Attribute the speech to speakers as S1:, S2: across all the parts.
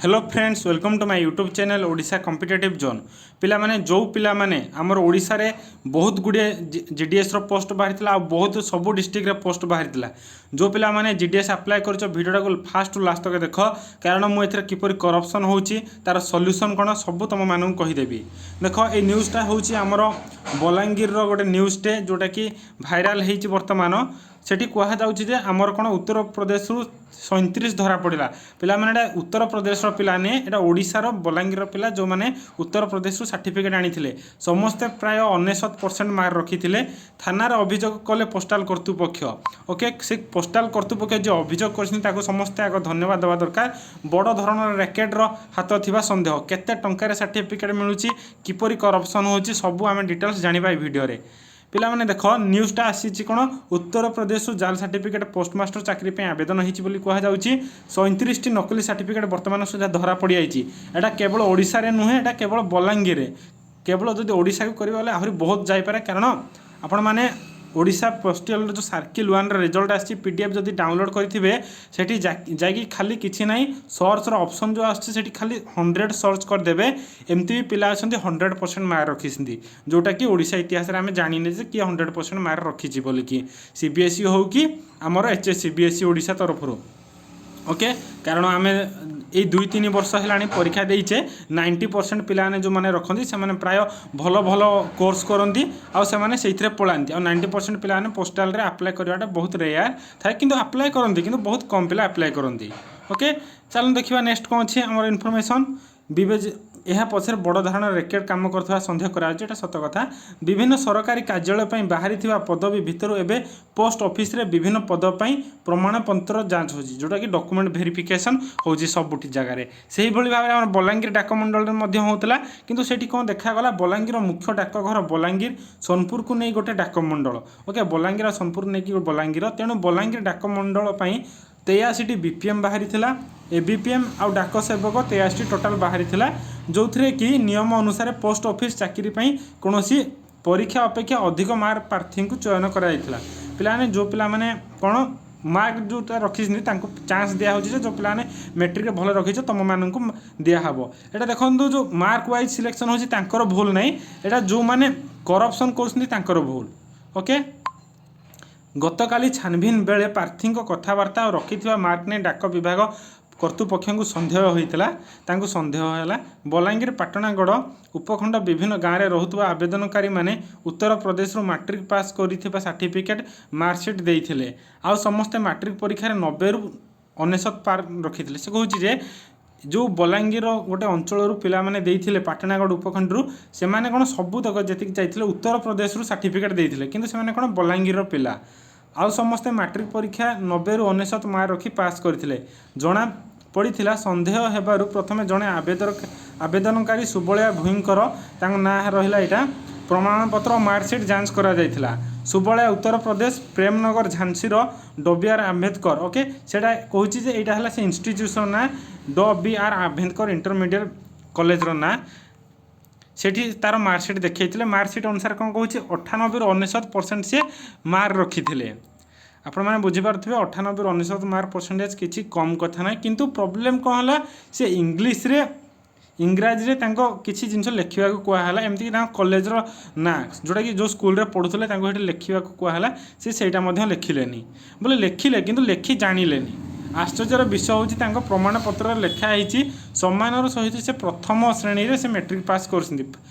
S1: Hello friends, welcome to my YouTube channel Odisha Competitive Zone. ପିଲାମାନେ, ଯେଉଁ ପିଲାମାନେ ଆମର ଓଡ଼ିଶାରେ ବହୁତ ଗୁଡ଼ିଏ ଜିଡ଼ିଏସ୍ର ପୋଷ୍ଟ ବାହାରିଥିଲା ଆଉ ବହୁତ ସବୁ ଡିଷ୍ଟ୍ରିକ୍ଟରେ ପୋଷ୍ଟ ବାହାରିଥିଲା, ଯେଉଁ ପିଲାମାନେ ଜିଡ଼ିଏସ୍ ଆପ୍ଲାଏ କରିଛ, ଭିଡ଼ିଓଟାକୁ ଫାଷ୍ଟରୁ ଲାଷ୍ଟ ତକ ଦେଖ, କାରଣ ମୁଁ ଏଥିରେ କିପରି କରପ୍ସନ୍ ହେଉଛି, ତା'ର ସଲ୍ୟୁସନ୍ କ'ଣ, ସବୁ ତୁମମାନଙ୍କୁ କହିଦେବି। ଦେଖ, ଏଇ ନ୍ୟୁଜ୍ଟା ହେଉଛି ଆମର ବଲାଙ୍ଗୀରର ଗୋଟେ ନ୍ୟୁଜ୍ଟେ, ଯେଉଁଟାକି ଭାଇରାଲ୍ ହେଇଛି ବର୍ତ୍ତମାନ। ସେଠି କୁହାଯାଉଛି ଯେ ଆମର କ'ଣ ଉତ୍ତରପ୍ରଦେଶରୁ 37 ଧରା ପଡ଼ିଲା। ପିଲାମାନେ, ଏଇଟା ଉତ୍ତରପ୍ରଦେଶର ପିଲା ନୁହେଁ, ଏଇଟା ଓଡ଼ିଶାର ବଲାଙ୍ଗୀରର ପିଲା, ଯେଉଁମାନେ ଉତ୍ତରପ୍ରଦେଶରୁ ସାର୍ଟିଫିକେଟ୍ ଆଣିଥିଲେ। ସମସ୍ତେ ପ୍ରାୟ 99% ମାର୍କ ରଖିଥିଲେ। ଥାନାରେ ଅଭିଯୋଗ କଲେ ପୋଷ୍ଟାଲ କର୍ତ୍ତୃପକ୍ଷ। ଓକେ, ସେ ପୋଷ୍ଟାଲ କର୍ତ୍ତୃପକ୍ଷ ଯିଏ ଅଭିଯୋଗ କରିଛନ୍ତି, ତାକୁ ସମସ୍ତେ ଆଗ ଧନ୍ୟବାଦ ଦେବା ଦରକାର। ବଡ଼ ଧରଣର ର୍ୟାକେଟ୍ର ହାତ ଥିବା ସନ୍ଦେହ। କେତେ ଟଙ୍କାରେ ସାର୍ଟିଫିକେଟ୍ ମିଳୁଛି, କିପରି କରପ୍ସନ୍ ହେଉଛି, ସବୁ ଆମେ ଡିଟେଲ୍ସ ଜାଣିବା ଏଇ ଭିଡ଼ିଓରେ। ପିଲାମାନେ ଦେଖ, ନ୍ୟୁଜ୍ଟା ଆସିଛି କ'ଣ, ଉତ୍ତରପ୍ରଦେଶରୁ ଜାଲ ସାର୍ଟିଫିକେଟ୍ ପୋଷ୍ଟମାଷ୍ଟର ଚାକିରି ପାଇଁ ଆବେଦନ ହେଇଛି ବୋଲି କୁହାଯାଉଛି। 37ଟି ନକଲି ସାର୍ଟିଫିକେଟ୍ ବର୍ତ୍ତମାନ ସୁଦ୍ଧା ଧରା ପଡ଼ିଯାଇଛି। ଏଇଟା କେବଳ ଓଡ଼ିଶାରେ ନୁହେଁ, ଏଇଟା କେବଳ ବଲାଙ୍ଗୀରରେ। କେବଳ ଯଦି ଓଡ଼ିଶାକୁ କରିବା ହେଲେ ଆହୁରି ବହୁତ ଯାଇପାରେ, କାରଣ ଆପଣମାନେ ଓଡ଼ିଶା ପୋଷ୍ଟାଲର ଯେଉଁ ସାର୍କିଲ୍ ୱାନ୍ର ରେଜଲ୍ଟ ଆସିଛି, ପିଡିଏଫ୍ ଯଦି ଡାଉନଲୋଡ଼ କରିଥିବେ, ସେଠି ଯାଇକି ଖାଲି କିଛି ନାହିଁ, ସର୍ଚ୍ଚର ଅପସନ୍ ଯେଉଁ ଆସୁଛି, ସେଠି ଖାଲି 100 ସର୍ଚ୍ଚ କରିଦେବେ। ଏମିତି ବି ପିଲା ଅଛନ୍ତି, 100% ମାର୍କ ରଖିଛନ୍ତି, ଯେଉଁଟାକି ଓଡ଼ିଶା ଇତିହାସରେ ଆମେ ଜାଣିନେ ଯେ କିଏ 100% ମାର୍କ ରଖିଛି ବୋଲିକି, ସିବିଏସ୍ଇ ହେଉ କି ଆମର H S C B S E Odisha ତରଫରୁ। ଓକେ, କାରଣ ଆମେ ଏଇ 2-3 ବର୍ଷ ହେଲାଣି ପରୀକ୍ଷା ଦେଇଛେ, 90% ପିଲାମାନେ ଯେଉଁମାନେ ରଖନ୍ତି, ସେମାନେ ପ୍ରାୟ ଭଲ ଭଲ କୋର୍ସ କରନ୍ତି ଆଉ ସେମାନେ ସେଇଥିରେ ପଳାନ୍ତି। ଆଉ 90% ପିଲାମାନେ ପୋଷ୍ଟାଲରେ ଆପ୍ଲାଏ କରିବାଟା ବହୁତ ରେୟାର ଥାଏ, କିନ୍ତୁ ଆପ୍ଲାଏ କରନ୍ତି, କିନ୍ତୁ ବହୁତ କମ୍ ପିଲା ଆପ୍ଲାଏ କରନ୍ତି। ଓକେ, ଚାଲନ୍ତୁ ଦେଖିବା ନେକ୍ସଟ କ'ଣ ଅଛି ଆମର ଇନଫର୍ମେସନ୍। ବିବେଚ ଏହା ପଛରେ ବଡ଼ ଧରଣର ରେକେଟ୍ କାମ କରୁଥିବା ସନ୍ଦେହ କରାଯାଉଛି। ଏଇଟା ସତ କଥା। ବିଭିନ୍ନ ସରକାରୀ କାର୍ଯ୍ୟାଳୟ ପାଇଁ ବାହାରିଥିବା ପଦବୀ ଭିତରୁ ଏବେ ପୋଷ୍ଟ ଅଫିସରେ ବିଭିନ୍ନ ପଦ ପାଇଁ ପ୍ରମାଣପତ୍ର ଯାଞ୍ଚ ହେଉଛି, ଯେଉଁଟାକି ଡକୁମେଣ୍ଟ ଭେରିଫିକେସନ୍ ହେଉଛି ସବୁଠି ଜାଗାରେ। ସେହିଭଳି ଭାବରେ ଆମର ବଲାଙ୍ଗୀର ଡାକମଣ୍ଡଳରେ ମଧ୍ୟ ହେଉଥିଲା। କିନ୍ତୁ ସେଠି କ'ଣ ଦେଖାଗଲା? ବଲାଙ୍ଗୀର ମୁଖ୍ୟ ଡାକଘର ବଲାଙ୍ଗୀର ସୋନପୁରକୁ ନେଇ ଗୋଟେ ଡାକମଣ୍ଡଳ। ଓକେ, ବଲାଙ୍ଗୀର ଆଉ ସୋନପୁର ନେଇକି ବଲାଙ୍ଗୀର। ତେଣୁ ବଲାଙ୍ଗୀର ଡାକମଣ୍ଡଳ ପାଇଁ 83ଟି ବିପିଏମ୍ ବାହାରିଥିଲା, ଏବିପିଏମ୍ ଆଉ ଡାକ ସେବକ 83ଟି ଟୋଟାଲ୍ ବାହାରିଥିଲା, ଯେଉଁଥିରେ କି ନିୟମ ଅନୁସାରେ ପୋଷ୍ଟ ଅଫିସ୍ ଚାକିରି ପାଇଁ କୌଣସି ପରୀକ୍ଷା ଅପେକ୍ଷା ଅଧିକ ମାର୍କ ପ୍ରାର୍ଥୀଙ୍କୁ ଚୟନ କରାଯାଇଥିଲା। ପିଲାମାନେ, ଯେଉଁ ପିଲାମାନେ କ'ଣ ମାର୍କ ଯେଉଁଟା ରଖିଛନ୍ତି, ତାଙ୍କୁ ଚାନ୍ସ ଦିଆହେଉଛି ଯେ ଯେଉଁ ପିଲାମାନେ ମେଟ୍ରିକରେ ଭଲ ରଖିଛ, ତୁମମାନଙ୍କୁ ଦିଆହେବ। ଏଇଟା ଦେଖନ୍ତୁ, ଯେଉଁ ମାର୍କ ୱାଇଜ୍ ସିଲେକ୍ସନ୍ ହେଉଛି, ତାଙ୍କର ଭୁଲ ନାହିଁ। ଏଇଟା ଯେଉଁମାନେ କରପ୍ସନ୍ କରୁଛନ୍ତି, ତାଙ୍କର ଭୁଲ। ଓକେ, ଗତକାଲି ଛାନଭିନ ବେଳେ ପ୍ରାର୍ଥୀଙ୍କ କଥାବାର୍ତ୍ତା ଆଉ ରଖିଥିବା ମାର୍କ ନେଇ ଡାକ ବିଭାଗ କର୍ତ୍ତୃପକ୍ଷଙ୍କୁ ସନ୍ଦେହ ହୋଇଥିଲା। ତାଙ୍କୁ ସନ୍ଦେହ ହେଲା। ବଲାଙ୍ଗୀର ପାଟଣାଗଡ଼ ଉପଖଣ୍ଡ ବିଭିନ୍ନ ଗାଁରେ ରହୁଥିବା ଆବେଦନକାରୀମାନେ ଉତ୍ତରପ୍ରଦେଶରୁ ମାଟ୍ରିକ ପାସ୍ କରିଥିବା ସାର୍ଟିଫିକେଟ୍, ମାର୍କସିଟ୍ ଦେଇଥିଲେ। ଆଉ ସମସ୍ତେ ମାଟ୍ରିକ ପରୀକ୍ଷାରେ 90ରୁ 99 ମାର୍କ ରଖିଥିଲେ। ସେ କହୁଛି ଯେ ଯେଉଁ ବଲାଙ୍ଗୀର ଗୋଟେ ଅଞ୍ଚଳରୁ ପିଲାମାନେ ଦେଇଥିଲେ, ପାଟଣାଗଡ଼ ଉପଖଣ୍ଡରୁ, ସେମାନେ କ'ଣ ସବୁତକ ଯେତିକି ଯାଇଥିଲେ, ଉତ୍ତରପ୍ରଦେଶରୁ ସାର୍ଟିଫିକେଟ୍ ଦେଇଥିଲେ, କିନ୍ତୁ ସେମାନେ କ'ଣ ବଲାଙ୍ଗୀରର ପିଲା। ଆଉ ସମସ୍ତେ ମାଟ୍ରିକ ପରୀକ୍ଷା 90ରୁ 99 ମାର୍କ ରଖି ପାସ୍ କରିଥିଲେ ଜଣା ପଡ଼ିଥିଲା। ସନ୍ଦେହ ହେବାରୁ ପ୍ରଥମେ ଜଣେ ଆବେଦନକାରୀ ସୁବଳିଆ ଭୁଇଁଙ୍କର, ତାଙ୍କ ନାଁ ରହିଲା ଏଇଟା, ପ୍ରମାଣପତ୍ର ଓ ମାର୍କସିଟ୍ ଯାଞ୍ଚ କରାଯାଇଥିଲା। ସୁବଳିଆ ଉତ୍ତରପ୍ରଦେଶ ପ୍ରେମନଗର ଝାନ୍ସୀର ଡ ବି ଆର୍ ଆମ୍ବେଦକର। ଓକେ, ସେଇଟା କହୁଛି ଯେ ଏଇଟା ହେଲା ସେ ଇନଷ୍ଟିଚ୍ୟୁସନ୍ ନାଁ, ଡ ବି ଆର୍ ଆମ୍ବେଦକର ଇଣ୍ଟରମିଡ଼ିଏଟ୍ କଲେଜର ନାଁ। ସେଠି ତାର ମାର୍କସିଟ୍ ଦେଖେଇଥିଲେ। ମାର୍କସିଟ୍ ଅନୁସାରେ କ'ଣ କହୁଛି, 98ରୁ 99% ସିଏ ମାର୍କ ରଖିଥିଲେ। ଆପଣମାନେ ବୁଝିପାରୁଥିବେ, 98ରୁ 99 ମାର୍କ ପରସେଣ୍ଟେଜ୍ କିଛି କମ୍ କଥା ନାହିଁ। କିନ୍ତୁ ପ୍ରୋବ୍ଲେମ୍ କ'ଣ ହେଲା? ସେ ଇଂଲିଶରେ, ଇଂରାଜୀରେ ତାଙ୍କ କିଛି ଜିନିଷ ଲେଖିବାକୁ କୁହାହେଲା, ଏମିତିକି ତାଙ୍କ କଲେଜର ନାଁ, ଯେଉଁଟାକି ଯେଉଁ ସ୍କୁଲରେ ପଢ଼ୁଥିଲେ, ତାଙ୍କୁ ସେଠି ଲେଖିବାକୁ କୁହାହେଲା। ସେ ସେଇଟା ମଧ୍ୟ ଲେଖିଲେନି ବୋଲେ, ଲେଖିଲେ କିନ୍ତୁ ଲେଖି ଜାଣିଲେନି। ଆଶ୍ଚର୍ଯ୍ୟର ବିଷୟ ହେଉଛି, ତାଙ୍କ ପ୍ରମାଣପତ୍ରରେ ଲେଖା ହେଇଛି ସମ୍ମାନର ସହିତ ସେ ପ୍ରଥମ ଶ୍ରେଣୀରେ ସେ ମେଟ୍ରିକ ପାସ୍ କରୁଛନ୍ତି।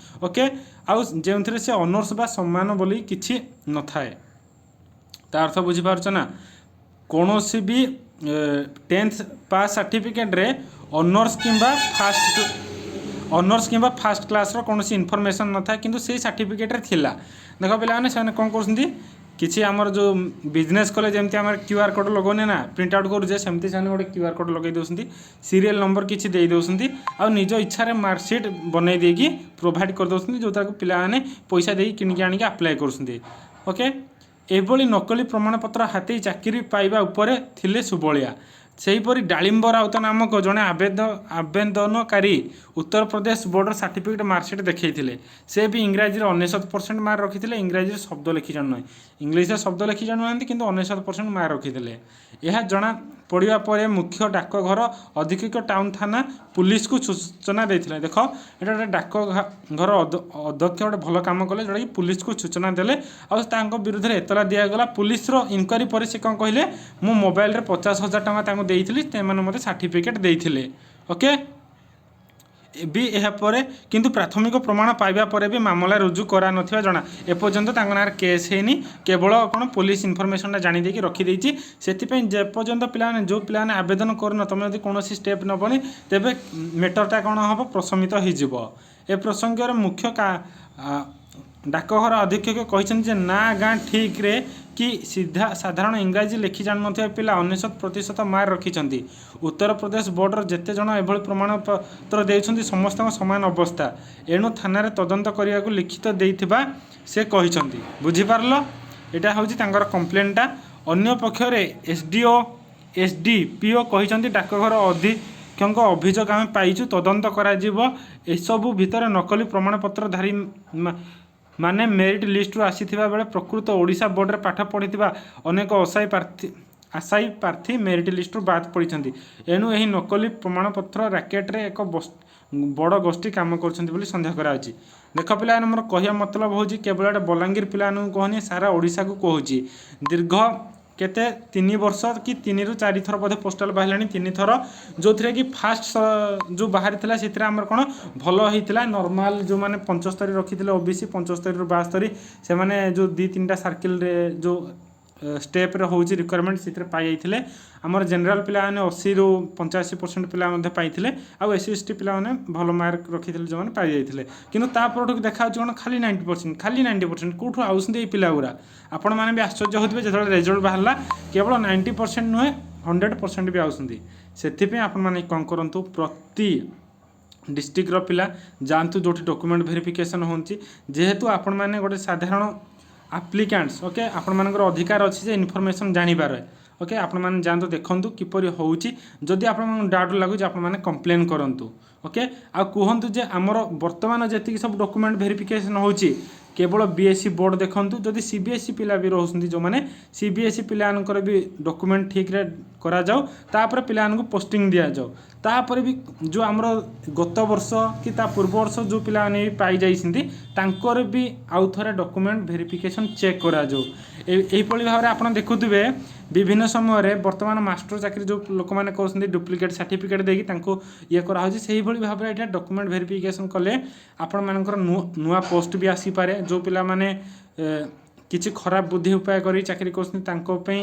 S1: ଓକେ, ଆଉ ଯେଉଁଥିରେ ସେ ଅନର୍ସ ବା ସମ୍ମାନ ବୋଲି କିଛି ନଥାଏ। ତା ଅର୍ଥ ବୁଝିପାରୁଛ ନା? କୌଣସି ବି ଟେନ୍ଥ ପାସ୍ ସାର୍ଟିଫିକେଟ୍ରେ ଅନର୍ସ କିମ୍ବା ଫାଷ୍ଟ କ୍ଲାସ୍ର କୌଣସି ଇନଫର୍ମେସନ୍ ନଥାଏ, କିନ୍ତୁ ସେଇ ସାର୍ଟିଫିକେଟ୍ରେ ଥିଲା। ଦେଖ ପିଲାମାନେ, ସେମାନେ କ'ଣ କରୁଛନ୍ତି? କିଛି ଆମର ଯେଉଁ ବିଜନେସ୍ କଲେ ଯେମିତି ଆମର କ୍ୟୁଆର୍ କୋଡ଼୍ ଲଗାଉନେ ନା, ପ୍ରିଣ୍ଟ ଆଉଟ୍ କରୁଛେ, ସେମିତି ସେମାନେ ଗୋଟେ କ୍ୟୁଆର୍ କୋଡ଼୍ ଲଗାଇ ଦେଉଛନ୍ତି, ସିରିଏଲ୍ ନମ୍ବର କିଛି ଦେଇ ଦେଉଛନ୍ତି ଆଉ ନିଜ ଇଚ୍ଛାରେ ମାର୍କସିଟ୍ ବନେଇ ଦେଇକି ପ୍ରୋଭାଇଡ଼ କରିଦେଉଛନ୍ତି, ଯେଉଁଟାକୁ ପିଲାମାନେ ପଇସା ଦେଇକି କିଣିକି ଆଣିକି ଆପ୍ଲାଏ କରୁଛନ୍ତି। ଓକେ, ଏଭଳି ନକଲି ପ୍ରମାଣପତ୍ର ହାତେଇ ଚାକିରି ପାଇବା ଉପରେ ଥିଲେ ସୁବଳିଆ। ସେହିପରି ଡାଳିମ୍ବ ରାଉତ ନାମକ ଜଣେ ଆବେଦନକାରୀ ଉତ୍ତରପ୍ରଦେଶ ବୋର୍ଡ଼ର ସାର୍ଟିଫିକେଟ୍, ମାର୍କସିଟ୍ ଦେଖେଇଥିଲେ। ସେ ବି ଇଂରାଜୀରେ 99% ମାର୍କ ରଖିଥିଲେ। ଇଂରାଜୀରେ ଶବ୍ଦ ଲେଖି ଜାଣୁନାହିଁ, ଇଂଲିଶରେ ଶବ୍ଦ ଲେଖି ଜାଣୁନାହାନ୍ତି, କିନ୍ତୁ 99% ମାର୍କ ରଖିଥିଲେ। ଏହା ଜଣା ପଡ଼ିବା ପରେ ମୁଖ୍ୟ ଡାକଘର ଅଧୀକ୍ଷକ ଟାଉନ ଥାନା ପୁଲିସକୁ ସୂଚନା ଦେଇଥିଲେ। ଦେଖ, ଏଇଟା ଗୋଟେ ଡାକ ଘର ଅଧ୍ୟକ୍ଷ ଗୋଟେ ଭଲ କାମ କଲେ, ଯେଉଁଟାକି ପୁଲିସକୁ ସୂଚନା ଦେଲେ ଆଉ ତାଙ୍କ ବିରୁଦ୍ଧରେ ଏତଲା ଦିଆଗଲା। ପୁଲିସର ଇନକ୍ୱାରି ପରେ ସେ କ'ଣ କହିଲେ? ମୁଁ ମୋବାଇଲରେ 50,000 ଟଙ୍କା ତାଙ୍କୁ ଦେଇଥିଲି, ସେମାନେ ମୋତେ ସାର୍ଟିଫିକେଟ୍ ଦେଇଥିଲେ। ଓକେ, ବି ଏହାପରେ କିନ୍ତୁ ପ୍ରାଥମିକ ପ୍ରମାଣ ପାଇବା ପରେ ବି ମାମଲା ରୁଜୁ କରାନଥିବା ଜଣା। ଏପର୍ଯ୍ୟନ୍ତ ତାଙ୍କ ନାଁରେ କେସ୍ ହେଇନି, କେବଳ କ'ଣ ପୋଲିସ ଇନଫର୍ମେସନଟା ଜାଣି ଦେଇକି ରଖିଦେଇଛି। ସେଥିପାଇଁ ଯେପର୍ଯ୍ୟନ୍ତ ପିଲାମାନେ, ଯେଉଁ ପିଲାମାନେ ଆବେଦନ କରୁନ, ତୁମେ ଯଦି କୌଣସି ଷ୍ଟେପ୍ ନେବନି, ତେବେ ମେଟରଟା କ'ଣ ହେବ? ପ୍ରଶମିତ ହେଇଯିବ। ଏ ପ୍ରସଙ୍ଗରେ ମୁଖ୍ୟ ଡାକଘର ଅଧୀକ୍ଷକ କହିଛନ୍ତି ଯେ ନା ଗାଁ ଠିକ୍ରେ କି ସିଧା ସାଧାରଣ ଇଂରାଜୀ ଲେଖି ଜାଣୁନଥିବା ପିଲା 99% ମାର୍କ ରଖିଛନ୍ତି। ଉତ୍ତରପ୍ରଦେଶ ବୋର୍ଡ଼ର ଯେତେ ଜଣ ଏଭଳି ପ୍ରମାଣପତ୍ର ଦେଉଛନ୍ତି, ସମସ୍ତଙ୍କ ସମାନ ଅବସ୍ଥା। ଏଣୁ ଥାନାରେ ତଦନ୍ତ କରିବାକୁ ଲିଖିତ ଦେଇଥିବା ସେ କହିଛନ୍ତି। ବୁଝିପାରିଲ? ଏଇଟା ହେଉଛି ତାଙ୍କର କମ୍ପ୍ଲେନଟା। ଅନ୍ୟ ପକ୍ଷରେ ଏସ୍ ଡି ଓ, ଏସ୍ ଡି ପି ଓ କହିଛନ୍ତି, ଡାକଘର ଅଧୀକ୍ଷକଙ୍କ ଅଭିଯୋଗ ଆମେ ପାଇଛୁ, ତଦନ୍ତ କରାଯିବ। ଏସବୁ ଭିତରେ ନକଲି ପ୍ରମାଣପତ୍ରଧାରୀ ମାନେ ମେରିଟ୍ ଲିଷ୍ଟରୁ ଆସିଥିବା ବେଳେ ପ୍ରକୃତ ଓଡ଼ିଶା ବୋର୍ଡ଼ରେ ପାଠ ପଢ଼ିଥିବା ଅନେକ ଆଶାୟୀ ପ୍ରାର୍ଥୀ ମେରିଟ୍ ଲିଷ୍ଟରୁ ବାଦ୍ ପଡ଼ିଛନ୍ତି। ଏଣୁ ଏହି ନକଲି ପ୍ରମାଣପତ୍ର ରାକେଟରେ ଏକ ବଡ଼ ଗୋଷ୍ଠୀ କାମ କରୁଛନ୍ତି ବୋଲି ସନ୍ଦେହ କରାଯାଉଛି। ଦେଖ ପିଲାମାନେ, ମୋର କହିବା ମତଲବ ହେଉଛି, କେବଳ ଏଇଟା ବଲାଙ୍ଗୀର ପିଲାମାନଙ୍କୁ କହୁନି, ସାରା ଓଡ଼ିଶାକୁ କହୁଛି। ଦୀର୍ଘ କେତେ, 3 ବର୍ଷ କି 3ରୁ 4 ଥର ବୋଧେ ପୋଷ୍ଟାଲ ବାହାରିଲାଣି, 3 ଥର, ଯେଉଁଥିରେ କି ଫାଷ୍ଟ ଯେଉଁ ବାହାରିଥିଲା, ସେଥିରେ ଆମର କ'ଣ ଭଲ ହେଇଥିଲା। ନର୍ମାଲ ଯେଉଁମାନେ 75 ରଖିଥିଲେ, ଓବିସି 75ରୁ 72, ସେମାନେ ଯେଉଁ ଦୁଇ ତିନିଟା ସାର୍କିଲରେ ଯେଉଁ ଷ୍ଟେପ୍ରେ ହେଉଛି ରିକ୍ୱାରମେଣ୍ଟ, ସେଥିରେ ପାଇଯାଇଥିଲେ। ଆମର ଜେନେରାଲ ପିଲାମାନେ 80ରୁ 85% ପିଲା ମଧ୍ୟ ପାଇଥିଲେ। ଆଉ ଏସ୍ ସି, ଏସ୍ ଟି ପିଲାମାନେ ଭଲ ମାର୍କ ରଖିଥିଲେ ଯେଉଁମାନେ, ପାଇଯାଇଥିଲେ। କିନ୍ତୁ ତା ପରଠୁ ଦେଖାଯାଉଛି କ'ଣ? ଖାଲି 90%, ଖାଲି 90%। କେଉଁଠୁ ଆଉଛନ୍ତି ଏଇ ପିଲା ଗୁଡ଼ା? ଆପଣମାନେ ବି ଆଶ୍ଚର୍ଯ୍ୟ ହେଉଥିବେ, ଯେତେବେଳେ ରେଜଲ୍ଟ ବାହାରିଲା, କେବଳ 90% ନୁହେଁ, 100% ବି ଆଉଛନ୍ତି। ସେଥିପାଇଁ ଆପଣମାନେ କ'ଣ କରନ୍ତୁ? ପ୍ରତି ଡିଷ୍ଟ୍ରିକ୍ଟର ପିଲା ଯାଆନ୍ତୁ ଯେଉଁଠି ଡକୁମେଣ୍ଟ ଭେରିଫିକେସନ୍ ହେଉଛି। ଯେହେତୁ ଆପଣମାନେ ଗୋଟେ ସାଧାରଣ ଆପ୍ଲିକାଣ୍ଟସ୍, ଓକେ, ଆପଣମାନଙ୍କର ଅଧିକାର ଅଛି ଯେ ଇନଫର୍ମେସନ୍ ଜାଣିବାର। ଓକେ, ଆପଣମାନେ ଯାଆନ୍ତୁ, ଦେଖନ୍ତୁ କିପରି ହେଉଛି। ଯଦି ଆପଣମାନଙ୍କୁ ଡାଉଟ୍ ଲାଗୁଛି, ଆପଣମାନେ କମ୍ପ୍ଲେନ୍ କରନ୍ତୁ। ଓକେ, ଆଉ କୁହନ୍ତୁ ଯେ ଆମର ବର୍ତ୍ତମାନ ଯେତିକି ସବୁ ଡକୁମେଣ୍ଟ ଭେରିଫିକେସନ୍ ହେଉଛି, କେବଳ ବିଏସ୍ଇ ବୋର୍ଡ଼ ଦେଖନ୍ତୁ। ଯଦି ସିବିଏସ୍ଇ ପିଲା ବି ରହୁଛନ୍ତି ଯେଉଁମାନେ, ସିବିଏସ୍ଇ ପିଲାମାନଙ୍କର ବି ଡକୁମେଣ୍ଟ ଠିକ୍ରେ କରାଯାଉ, ତାପରେ ପିଲାମାନଙ୍କୁ ପୋଷ୍ଟିଂ ଦିଆଯାଉ। ତାପରେ ବି ଯେଉଁ ଆମର ଗତ ବର୍ଷ କି ତା ପୂର୍ବ ବର୍ଷ ଯେଉଁ ପିଲାମାନେ ବି ପାଇଯାଇଛନ୍ତି, ତାଙ୍କର ବି ଆଉ ଥରେ ଡକୁମେଣ୍ଟ ଭେରିଫିକେସନ୍ ଚେକ୍ କରାଯାଉ। ଏହିଭଳି ଭାବରେ ଆପଣ ଦେଖୁଥିବେ, ବିଭିନ୍ନ ସମୟରେ ବର୍ତ୍ତମାନ ମାଷ୍ଟର ଚାକିରି ଯେଉଁ ଲୋକମାନେ କରୁଛନ୍ତି, ଡୁପ୍ଲିକେଟ୍ ସାର୍ଟିଫିକେଟ୍ ଦେଇକି ତାଙ୍କୁ ଇଏ କରାହେଉଛି। ସେଇଭଳି ଭାବରେ ଏଇଟା ଡକୁମେଣ୍ଟ ଭେରିଫିକେସନ୍ କଲେ ଆପଣମାନଙ୍କର ନୂଆ ନୂଆ ପୋଷ୍ଟ ବି ଆସିପାରେ। ଯେଉଁ ପିଲାମାନେ କିଛି ଖରାପ ବୁଦ୍ଧି ଉପାୟ କରି ଚାକିରି କରୁଛନ୍ତି, ତାଙ୍କ ପାଇଁ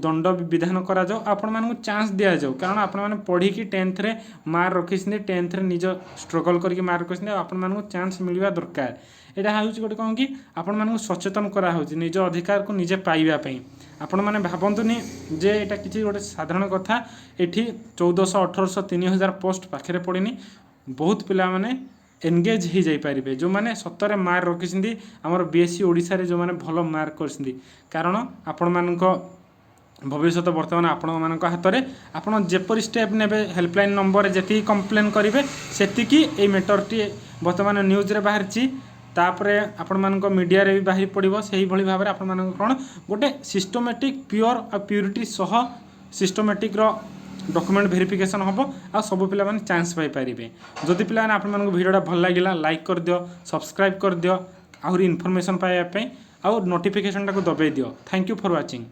S1: ଦଣ୍ଡ ବିଧାନ କରାଯାଉ, ଆପଣମାନଙ୍କୁ ଚାନ୍ସ ଦିଆଯାଉ। କାରଣ ଆପଣମାନେ ପଢ଼ିକି ଟେନ୍ଥରେ ମାର୍କ ରଖିଛନ୍ତି, ଟେନ୍ଥରେ ନିଜ ଷ୍ଟ୍ରଗଲ୍ କରିକି ମାର୍କ ରଖିଛନ୍ତି ଆଉ ଆପଣମାନଙ୍କୁ ଚାନ୍ସ ମିଳିବା ଦରକାର। ଏଇଟା ହେଉଛି ଗୋଟେ କ'ଣ କି ଆପଣମାନଙ୍କୁ ସଚେତନ କରାହେଉଛି ନିଜ ଅଧିକାରକୁ ନିଜେ ପାଇବା ପାଇଁ। ଆପଣମାନେ ଭାବନ୍ତୁନି ଯେ ଏଇଟା କିଛି ଗୋଟେ ସାଧାରଣ କଥା। ଏଠି 1400, 1800, 3000 ପୋଷ୍ଟ ପାଖରେ ପଡ଼ିନି। ବହୁତ ପିଲାମାନେ ଏନଗେଜ୍ ହେଇଯାଇପାରିବେ, ଯେଉଁମାନେ ସତରେ ମାର୍କ ରଖିଛନ୍ତି, ଆମର ବିଏସ୍ଇ ଓଡ଼ିଶାରେ ଯେଉଁମାନେ ଭଲ ମାର୍କ କରିଛନ୍ତି। କାରଣ ଆପଣମାନଙ୍କ ଭବିଷ୍ୟତ ବର୍ତ୍ତମାନ ଆପଣମାନଙ୍କ ହାତରେ। ଆପଣ ଯେପରି ଷ୍ଟେପ୍ ନେବେ, ହେଲ୍ପଲାଇନ୍ ନମ୍ବରରେ ଯେତିକି କମ୍ପ୍ଲେନ୍ କରିବେ, ସେତିକି ଏଇ ମେଟରଟି ବର୍ତ୍ତମାନ ନ୍ୟୁଜ୍ରେ ବାହାରିଛି, ତାପରେ ଆପଣମାନଙ୍କ ମିଡ଼ିଆରେ ବି ବାହାରି ପଡ଼ିବ। ସେଇଭଳି ଭାବରେ ଆପଣମାନଙ୍କ କ'ଣ ଗୋଟେ ସିଷ୍ଟମେଟିକ୍, ପିଓର ଆଉ ପ୍ୟୁରିଟି ସହ ସିଷ୍ଟମେଟିକ୍ର ଡକୁମେଣ୍ଟ ଭେରିଫିକେସନ୍ ହେବ ଆଉ ସବୁ ପିଲାମାନେ ଚାନ୍ସ ପାଇପାରିବେ। ଯଦି ପିଲାମାନେ ଆପଣମାନଙ୍କୁ ଭିଡ଼ିଓଟା ଭଲ ଲାଗିଲା, ଲାଇକ୍ କରିଦିଅ, ସବସ୍କ୍ରାଇବ୍ କରିଦିଅ ଆହୁରି ଇନଫର୍ମେସନ୍ ପାଇବା ପାଇଁ ଆଉ ନୋଟିଫିକେସନ୍ଟାକୁ ଦବାଇ ଦିଅ। Thank you for watching.